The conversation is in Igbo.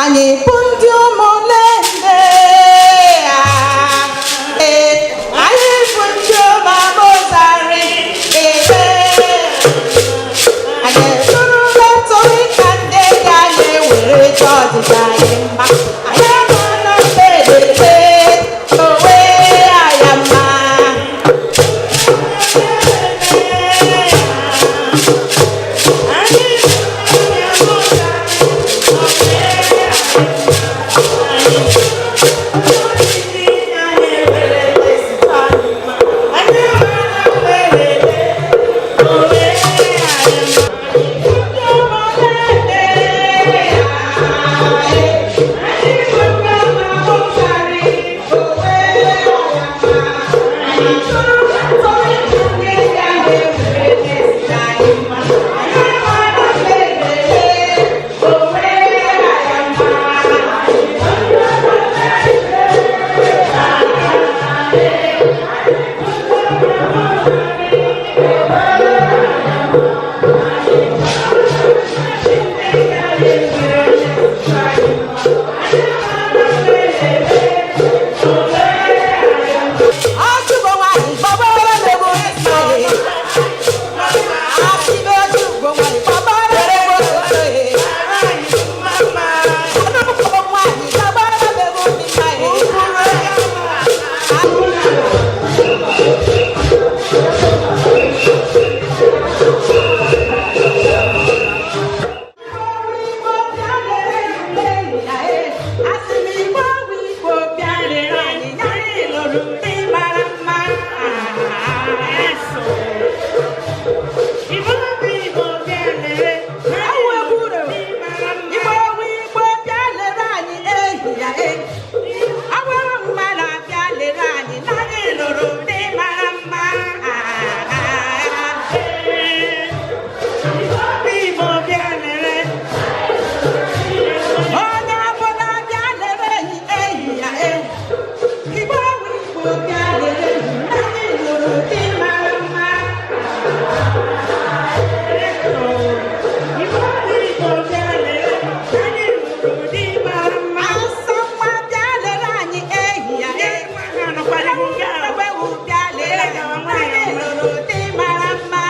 Anyị bụ ndị ụmụnne. Ee, anyị bụ ndị ụmụamụzarị. Ee, anyị eturula tụrụ ka ndị ga anyị were chọọ ọdịda anyị mma. Anyị amala mberede onwe ya mma. Ọchụgbo nwanyị gbabara m egwu nsọ. Asịbe ọchụgbo nwanyị gbabara m egwu nsọ. Ọnụkwụ nwanyị gbabara m egwu mma. Asị m Igbo bụ Igbo bịa lere anyị, anyị lụrụ di mara mma. Ewu eburu. Igbo bụ Igbo bịa lere anyị ehi ya e. Awara mma na-abịa lere anyị na anyị lụrụ di mara mma. Onye ọbụla bịa lere anyị ehi ya e. Igbo bụ Igbo bịa lere anyị na anyị lụrụ di mara mma. Asọ nwa bịa lere anyị ehi ya e. Ewu bịa lere anyị na anyị lụrụ di mara mma.